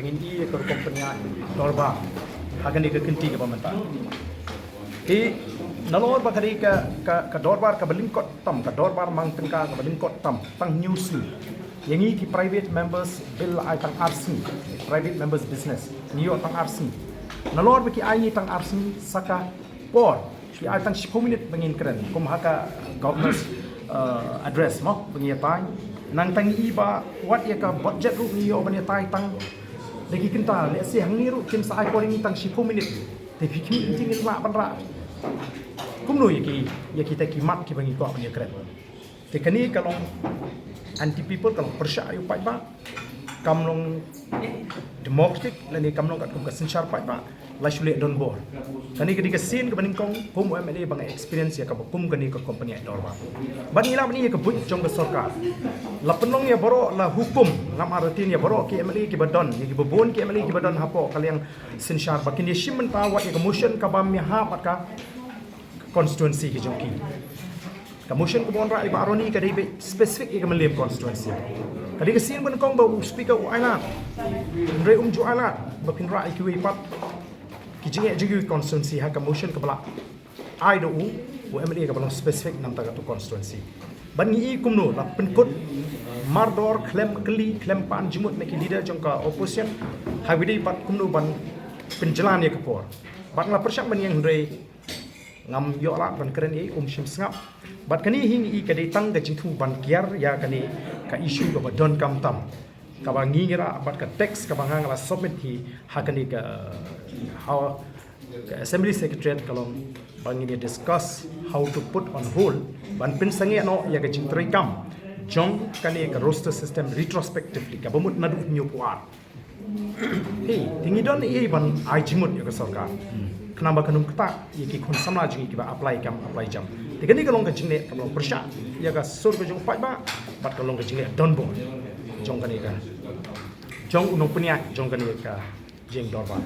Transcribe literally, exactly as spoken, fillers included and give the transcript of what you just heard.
Ngin ïa ka rukom pynïaid dorbar ha kane ka kynti kaba mynta. Te nalor ba ka dei ka, ka, ka dorbar kaba lyngkot tam, ka dorbar mang tyngka kaba lyngkot tam, tang hynñiew sngi. Ïa ngi ki private members bill ai tang ar sngi, private members business, ngi ïoh tang ar sngi. Nalor ba ki ai ngi tang ar sngi sa ka por, ki ai tang shiphew minit ba ngin kren, kum ha ka governor's, uh, address mo ba ngi ïa tai. Nangta ngi i ba wat ïa ka budget ruh ngi ïoh ban ïa tai tang, da ki kynta lehse hangne ruh kin sa ai por ïa ngi tang shiphew minit. Te phi khmih, ngin lah ban rah kumno ïa ki, ïa kita ki mat kiba ngi kwah ban ïa kren. Te kane ka long anti people, ka long pyrshah ïa u paidbah, kam long democratic lane kam long katkum ka synshar paidbah. La shu leh donbor. Kane ka dei ka sien kaba nyngkong kum u M L A ba nga experience ïa kaba kum kane ka company ïaid dorbar. Bad ngi lah ban ïa ka buit jong ka sorkar. La pynlong ïa baroh, la hukum, ngam artatien ïa baroh ki M L A kiba don, ïa kiba bun ki M L A kiba don hapoh ka liang synshar ba kin ïa shim bynta wat ïa ka motion kaba ym ïahap bad ka constituency ka jong ki. Ka motion kaba wanrah ïa i Bah Ronnie ka dei beit specific ïa ka Mylliem constituency. Ka dei ka sien ba nyngkong ba u speaker u ailad. Hynrei um ju ailad ba phin rah ïa kiwei pat ki jingeh jong ki constituency ha ka motion kaba la ai da u, u M L A kaba long specific namta katu constituency. Bad ngi i kumno la pynkut mardor, khlem kylli, khlem pan jingmut na ki leader jong ka opposition ha kaba ïadei bad kumno ban pynjlan ïa ka por. Bad nga la pyrshang ban ïeng hynrei ngam ïoh lad ban kren ei, um shym sngap. Bad kane hi ngi i ka dei tang ka jingthmu ban kiar ïa kane ka issue kaba donkam tam, kaba ngi ngi rah bad ka text kaba nga nga la submit hi ha kane ka, ha ka Assembly Secretariat ka long ba ngin ïa discuss how to put on hold ban pynsangeh noh ïa ka jingtrei kam jong kane ka roster system retrospectively kaba mut naduh hynñiewphew ar. Hei, te ngi don ei ban ai jingmut ïa ka sorkar. Khnang ba kan ym ktah ïa ki khun samla jong ngi kiba apply kam apply jam. Te kane ka long ka jingleh kaba long pyrshah ïa ka sur ka jong u paidbah bad ka long ka jingleh donbor jong kane ka, jong u nongpynïaid jong kane ka jingdorbar.